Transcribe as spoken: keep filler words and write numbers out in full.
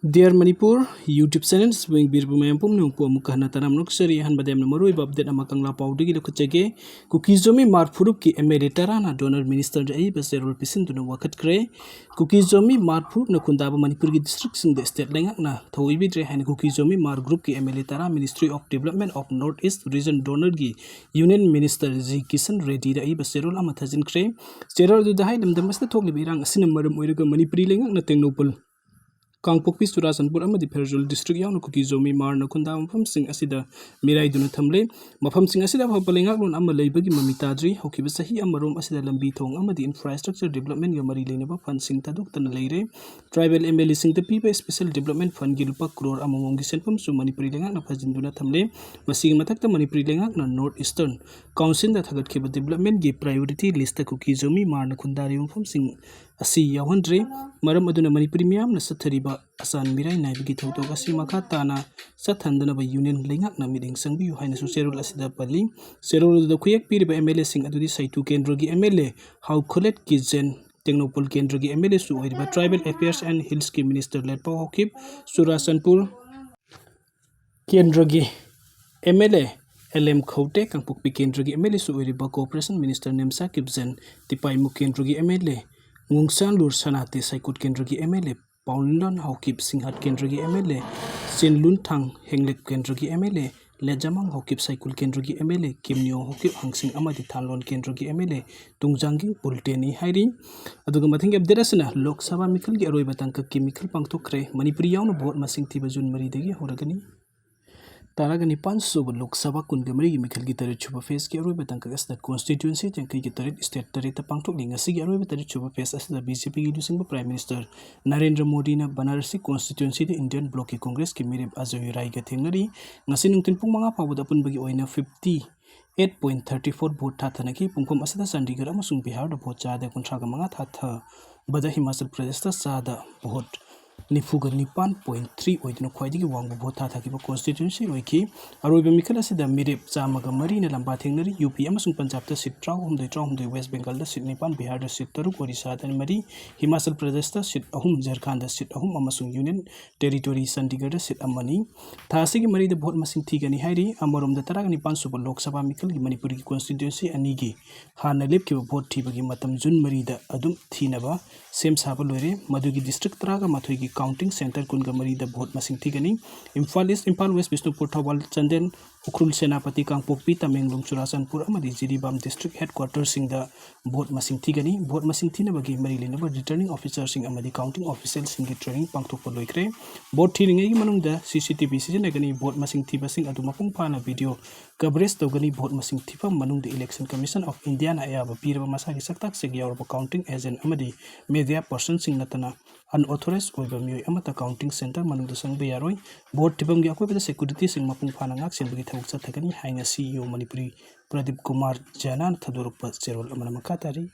Dear Manipur YouTube channel ꯁꯤꯕꯨ ꯌꯦꯡꯕꯤꯔꯤꯕ ꯃꯌꯥꯝ ꯄꯨꯝꯅꯃꯛꯄꯨ ꯑꯃꯨꯛꯀ ꯍꯟꯅ ꯇꯔꯥꯝꯅ ꯑꯣꯛꯆꯔꯤ꯫ ꯑꯍꯥꯟꯕꯗ ꯌꯥꯝꯅ ꯃꯔꯨꯑꯣꯏꯕ update ꯑꯃ ꯀꯪꯂꯥ ꯄꯥꯎꯗꯒꯤ ꯂꯧꯈꯠꯆꯒꯦ꯫ ꯀꯨꯀꯤ ꯖꯣꯃꯤ ꯃꯥꯔ ꯐꯨꯔꯨꯞꯀꯤ M L A ꯇꯔꯥꯅ donor ministerꯗ ꯑꯏꯕ ꯆꯦꯔꯣꯜ ꯄꯤꯁꯤꯟꯗꯨꯅ ꯋꯥꯀꯠꯈ꯭ꯔꯦ꯫ ꯀꯨꯀꯤ ꯖꯣꯃꯤ ꯃꯥꯔ ꯐꯨꯔꯨꯞꯅ ꯈꯨꯟꯗꯥꯕ ꯃꯅꯤꯄꯨꯔꯒꯤ districtꯁꯤꯡꯗ state ꯂꯩꯉꯥꯛꯅ ꯊꯧꯑꯣꯏꯕꯤꯗ꯭ꯔꯦ ꯍꯥꯏꯅ ꯀꯨꯀꯤ ꯖꯣꯃꯤ ꯃꯥꯔ groupꯀꯤ M L A ꯇꯔꯥ Ministry of Development of North East Region donorꯒꯤ Union Minister G Kisan ꯔꯦꯗꯤꯗ ꯑꯏꯕ ꯆꯦꯔꯣꯜ ꯑꯃ ꯊꯥꯖꯤꯟꯈ꯭ꯔꯦ꯫ ꯆꯦꯔꯣꯜ ꯑꯗꯨꯗ ꯍꯥꯏ ꯂꯝꯗꯝ ꯑꯁꯤꯗ ꯊꯣꯛꯂꯤꯕ ꯏꯔꯥꯡ ꯑꯁꯤꯅ ꯃꯔꯝ ꯑꯣꯏꯔꯒ ꯃꯅꯤꯄꯨꯔꯤ ꯂꯩꯉꯥꯛꯅ ꯇꯦꯡꯅꯧꯄꯜ ꯀꯥꯡꯄꯣꯛꯄꯤ, ꯆꯨꯔꯥꯆꯥꯟꯄꯨꯔ ꯑꯃꯗꯤ ꯐꯦꯔꯖꯣꯜ district ꯌꯥꯎꯅ ꯀꯨꯀꯤ ꯖꯣꯃꯤ ꯃꯥꯔꯅ ꯈꯨꯟꯗꯥꯕ ꯃꯐꯝꯁꯤꯡ ꯑꯁꯤꯗ ꯃꯤꯔꯥꯏꯗꯨꯅ ꯊꯝꯂꯦ꯫ ꯃꯐꯝꯁꯤꯡ ꯑꯁꯤꯗ ꯑꯐꯕ ꯂꯩꯉꯥꯛꯂꯣꯟ ꯑꯃ ꯂꯩꯕꯒꯤ ꯃꯃꯤ ꯇꯥꯗ꯭ꯔꯤ꯫ ꯍꯧꯈꯤꯕ ꯆꯍꯤ ꯑꯃꯔꯣꯝ ꯑꯁꯤꯗ ꯂꯝꯕꯤ ꯊꯣꯡ ꯑꯃꯗꯤ infrastructure developmentꯒ ꯃꯔꯤ ꯂꯩꯅꯕ fundꯁꯤꯡ ꯊꯥꯗꯣꯛꯇꯅ ꯂꯩꯔꯦ꯫ Tribal MLAꯁꯤꯡꯗ ꯄꯤꯕ special development fundꯒꯤ ꯂꯨꯄꯥ ꯀ꯭ꯔꯣꯔ ꯑꯃꯃꯝꯒꯤ ꯁꯦꯟꯐꯝꯁꯨ ꯃꯅꯤꯄꯨꯔꯤ ꯂꯩꯉꯥꯛꯅ ꯐꯥꯖꯤꯟꯗꯨꯅ ꯊꯝꯂꯦ꯫ ꯃꯁꯤꯒꯤ ꯃꯊꯛꯇ ꯃꯅꯤꯄꯨꯔꯤ ꯂꯩꯉꯥꯛꯅ North Eastern Councilꯗ ꯊꯥꯒꯠꯈꯤꯕ developmentꯒꯤ priority listꯇ ꯀꯨꯀꯤ ꯖꯣꯃꯤ ꯃꯥꯔꯅ ꯈꯨꯟꯗꯥꯔꯤꯕ ꯃꯐꯝꯁꯤꯡ ꯑꯁꯤ ꯌꯥꯎꯍꯟꯗ꯭ꯔꯦ꯫ ꯃꯔꯝ ꯑꯗꯨꯅ ꯃꯅꯤꯄꯨꯔꯤ ꯃꯤꯌꯥꯝꯅ ꯆꯠꯊꯔꯤꯕ ꯑꯆꯥꯟ ꯃꯤꯔꯥꯏ ꯅꯥꯏꯕꯒꯤ ꯊꯧꯗꯣꯛ ꯑꯁꯤ ꯃꯈꯥ ꯇꯥꯅ ꯆꯠꯊꯍꯟꯗꯅꯕ Union ꯂꯩꯉꯥꯛꯅ ꯃꯤꯠꯌꯦꯡ ꯆꯪꯕꯤꯌꯨ ꯍꯥꯏꯅꯁꯨ ꯆꯦꯔꯣꯜ ꯑꯁꯤꯗ ꯄꯜꯂꯤ꯫ ꯆꯦꯔꯣꯜ ꯑꯗꯨꯗ ꯈꯨꯌꯦꯛ ꯄꯤꯔꯤꯕ MLAꯁꯤꯡ ꯑꯗꯨꯗꯤ ꯁꯩꯇꯨ ꯀꯦꯟꯗ꯭ꯔꯒꯤ MLA ꯍꯥꯎꯈꯣꯂꯦꯠ ꯀꯤꯖꯦꯟ, ꯇꯦꯡꯅꯧꯄꯜ ꯀꯦꯟꯗ꯭ꯔꯒꯤ MLAꯁꯨ ꯑꯣꯏꯔꯤꯕ Tribal Affairs and Hillsꯀꯤ Minister ꯂꯦꯠꯄꯥꯎ Haokip, Churachandpur ꯀꯦꯟꯗ꯭ꯔꯒꯤ MLA ꯑꯦꯜ ꯑꯦꯝ ꯈꯧꯇꯦ, ꯀꯥꯡꯄꯣꯛꯄꯤ ꯀꯦꯟꯗ꯭ꯔꯒꯤ MLAꯁꯨ ꯑꯣꯏꯔꯤꯕ Cooperation Minister ꯅꯦꯝꯆꯥ ꯀꯤꯞꯖꯦꯟ, ꯇꯤꯄꯥꯏꯃꯨ ꯀꯦꯟꯗ꯭ꯔꯒꯤ MLA ꯉꯨꯡꯁꯥꯟꯂꯨꯔ ꯁꯅꯥꯇꯦ, ꯁꯥꯏꯀꯨꯠ ꯀꯦꯟꯗ꯭ꯔꯒꯤ MLA ꯄꯥꯎꯂꯤꯂꯣꯟ ꯍꯥꯎꯀꯤꯞ, ꯁꯤꯡꯍꯥꯠ ꯀꯦꯟꯗ꯭ꯔꯒꯤ MLA ꯆꯤꯟꯂꯨꯟꯊꯥꯡ, ꯍꯦꯡꯂꯦꯛ ꯀꯦꯟꯗ꯭ꯔꯒꯤ MLA ꯂꯦꯖꯥꯃꯥꯡ ꯍꯥꯎꯀꯤꯞ, ꯁꯥꯏꯀꯨꯜ ꯀꯦꯟꯗ꯭ꯔꯒꯤ MLA ꯀꯤꯝꯅꯤꯌꯣ ꯍꯥꯎꯀꯤꯞ, ꯍꯥꯡꯁꯤꯡ ꯑꯃꯗꯤ ꯊꯥꯟꯂꯣꯟ ꯀꯦꯟꯗ꯭ꯔꯒꯤ MLA ꯇꯨꯡꯖꯥꯡꯒꯤꯡ ꯄꯨꯜꯇꯦꯅꯤ ꯍꯥꯏꯔꯤ꯫ ꯑꯗꯨꯒ ꯃꯊꯪꯒꯤ update ꯑꯁꯤꯅ ꯂꯣꯛ ꯁꯚꯥ ꯃꯤꯈꯜꯒꯤ ꯑꯔꯣꯏꯕ ꯇꯥꯡꯀꯛꯀꯤ ꯃꯤꯈꯜ ꯄꯥꯡꯊꯣꯛꯈ꯭ꯔꯦ꯫ ꯃꯅꯤꯄꯨꯔꯤ ꯌꯥꯎꯅ vote ꯃꯁꯤꯡ ꯊꯤꯕ ꯖꯨꯟ ꯃꯔꯤꯗꯒꯤ ꯍꯧꯔꯒꯅꯤ꯫ ꯇꯔꯥꯒ ꯅꯤꯄꯥꯟ ꯁꯨꯕ ꯂꯣꯛ ꯁꯚꯥ ꯀꯨꯟꯒ ꯃꯔꯤꯒꯤ ꯃꯤꯈꯜꯒꯤ ꯇꯔꯦꯠ ꯁꯨꯕ phaseꯀꯤ ꯑꯔꯣꯏꯕ ꯇꯥꯡꯀꯛ ꯑꯁꯤꯗ constituency ꯌꯥꯡꯈꯩꯒꯤ ꯇꯔꯦꯠ, state ꯇꯔꯦꯠꯇ ꯄꯥꯡꯊꯣꯛꯂꯤ꯫ ꯉꯁꯤꯒꯤ ꯑꯔꯣꯏꯕ ꯇꯔꯦꯠ ꯁꯨꯕ phase ꯑꯁꯤꯗ BJPꯒꯤ ꯂꯨꯆꯤꯡꯕ Prime Minister ꯅꯔꯦꯟꯗ꯭ꯔ ꯃꯣꯗꯤꯅ ꯕꯅꯥꯔꯁꯤ constituencyꯗ Indian Blocꯀꯤ Congressꯀꯤ ꯃꯤꯔꯦꯞ ꯑꯖꯣꯏ ꯔꯥꯏꯒ ꯊꯦꯡꯅꯔꯤ꯫ ꯉꯁꯤ ꯅꯨꯡꯊꯤꯜ ꯄꯨꯡ ꯃꯉꯥ ꯐꯥꯎꯕꯗ ꯑꯄꯨꯟꯕꯒꯤ ꯑꯣꯏꯅ fifty eight point thirty four vote ꯊꯥꯊꯅꯈꯤ꯫ ꯄꯨꯡꯐꯝ ꯑꯁꯤꯗ ꯆꯥꯟꯗꯤꯒꯔ ꯑꯃꯁꯨꯡ ꯕꯤꯍꯥꯔꯗ vote ꯆꯥꯗ ꯀꯨꯟꯊ꯭ꯔꯥꯒ ꯃꯉꯥ ꯊꯥꯊꯕꯗ ꯍꯤꯃꯥꯆꯜ ꯄ꯭ꯔꯗꯦꯁꯇ ꯆꯥꯗ vote ꯅꯤꯐꯨꯒ ꯅꯤꯄꯥꯟ point three ꯑꯣꯏꯗꯨꯅ ꯈ꯭ꯋꯥꯏꯗꯒꯤ ꯋꯥꯡꯕ ꯚꯣꯠ ꯊꯥꯊꯈꯤꯕ constituency ꯑꯣꯏꯈꯤ꯫ ꯑꯔꯣꯏꯕ ꯃꯤꯈꯜ ꯑꯁꯤꯗ ꯃꯤꯔꯦꯞ ꯆꯥꯝꯃꯒ ꯃꯔꯤꯅ ꯂꯝꯕꯥ ꯊꯦꯡꯅꯔꯤ꯫ ꯌꯨ ꯄꯤ ꯑꯃꯁꯨꯡ ꯄꯟꯖꯥꯕꯇ seat ꯇꯔꯥꯍꯨꯝꯗꯣꯏ, ꯇꯔꯥꯍꯨꯝꯗꯣꯏ, ꯋꯦꯁ ꯕꯦꯡꯒꯜꯗ seat ꯅꯤꯄꯥꯟ, ꯕꯤꯍꯥꯔꯗ seat ꯇꯔꯨꯛ, ꯑꯣꯔꯤꯁꯥꯗ ꯃꯔꯤ, ꯍꯤꯃꯥꯆꯜ ꯄ꯭ꯔꯗꯦꯁꯇ seat ꯑꯍꯨꯝ, ꯖꯔꯈꯥꯟꯗ seat ꯑꯍꯨꯝ ꯑꯃꯁꯨꯡ Union Territory ꯆꯟꯗꯤꯒꯔꯗ seat ꯑꯃꯅꯤ꯫ ꯊꯥ ꯑꯁꯤꯒꯤ ꯃꯔꯤꯗ ꯚꯣꯠ ꯃꯁꯤꯡ ꯊꯤꯒꯅꯤ ꯍꯥꯏꯔꯤ꯫ ꯑꯃꯔꯣꯝꯗ, ꯇꯔꯥꯒ ꯅꯤꯄꯥꯟ ꯁꯨꯕ ꯂꯣꯛ ꯁꯚꯥ ꯃꯤꯈꯜꯒꯤ ꯃꯅꯤꯄꯨꯔꯒꯤ constituency ꯑꯅꯤꯒꯤ ꯍꯥꯟꯅ ꯂꯦꯞꯈꯤꯕ ꯚꯣꯠ ꯊꯤꯕꯒꯤ ꯃꯇꯝ ꯖꯨꯟ ꯃꯔꯤꯗ ꯑꯗꯨꯝ ꯊꯤꯅꯕ ꯁꯦꯝ ꯁꯥꯕ ꯂꯣꯏꯔꯦ꯫ ꯃꯗꯨꯒꯤ district ꯇꯔꯥꯒ ꯃꯥꯊꯣꯏꯒꯤ counting centre ꯀꯨꯟꯒ ꯃꯔꯤꯗ ꯚꯣꯠ ꯃꯁꯤꯡ ꯊꯤꯒꯅꯤ꯫ ꯏꯝꯐꯥꯜ ꯏꯁ, ꯏꯝꯐꯥꯜ ꯋꯦꯁ, ꯕꯤꯁꯅꯨꯄꯨꯔ, ꯊꯧꯕꯥꯜ, ꯆꯥꯟꯗꯦꯜ, ꯎꯈ꯭ꯔꯨꯜ, ꯁꯦꯅꯥꯄꯇꯤ, ꯀꯥꯡꯄꯣꯛꯄꯤ, ꯇꯃꯦꯡꯂꯣꯡ, ꯆꯨꯔꯥꯆꯥꯟꯄꯨꯔ ꯑꯃꯗꯤ ꯖꯤꯔꯤꯕꯥꯝ district headquarterꯁꯤꯡꯗ ꯚꯣꯠ ꯃꯁꯤꯡ ꯊꯤꯒꯅꯤ꯫ ꯚꯣꯠ ꯃꯁꯤꯡ ꯊꯤꯅꯕꯒꯤ ꯃꯔꯤ ꯂꯩꯅꯕ returning officerꯁꯤꯡ ꯑꯃꯗꯤ counting officialꯁꯤꯡꯒꯤ training ꯄꯥꯡꯊꯣꯛꯄ ꯂꯣꯏꯈ꯭ꯔꯦ꯫ ꯚꯣꯠ ꯊꯤꯔꯤꯉꯩꯒꯤ ꯃꯅꯨꯡꯗ C C T V ꯁꯤꯖꯤꯟꯅꯒꯅꯤ꯫ ꯚꯣꯠ ꯃꯁꯤꯡ ꯊꯤꯕꯁꯤꯡ ꯑꯗꯨ ꯃꯄꯨꯡ ꯐꯥꯅ video coverage ꯇꯧꯒꯅꯤ꯫ ꯚꯣꯠ ꯃꯁꯤꯡ ꯊꯤꯐꯝ ꯃꯅꯨꯡꯗ Election Commission of Indiaꯅ ꯑꯌꯥꯕ ꯄꯤꯔꯕ ꯃꯁꯥꯒꯤ ꯁꯛꯇꯥꯛꯁꯤꯡ ꯌꯥꯎꯔꯕ counting agent ꯑꯃꯗꯤ media personꯁꯤꯡ ꯅꯠꯇꯅ unauthorized ꯑꯣꯏꯕ ꯃꯤꯑꯣꯏ ꯑꯃꯠꯇ counting centre ꯃꯅꯨꯡꯗ ꯆꯪꯕ ꯌꯥꯔꯣꯏ꯫ ꯚꯣꯠ ꯊꯤꯐꯝꯒꯤ ꯑꯀꯣꯏꯕꯗ securityꯁꯤꯡ ꯃꯄꯨꯡ ꯐꯥꯅ ꯉꯥꯛ ꯁꯦꯟꯕꯒꯤ ꯊꯕꯛ ꯆꯠꯊꯒꯅꯤ ꯍꯥꯏꯅ C E O Manipuri Pradeep Kumar ꯖꯩꯅꯥꯅ ꯊꯥꯗꯣꯔꯛꯄ ꯆꯦꯔꯣꯜ ꯑꯃꯅ ꯃꯈꯥ ꯇꯥꯔꯤ꯫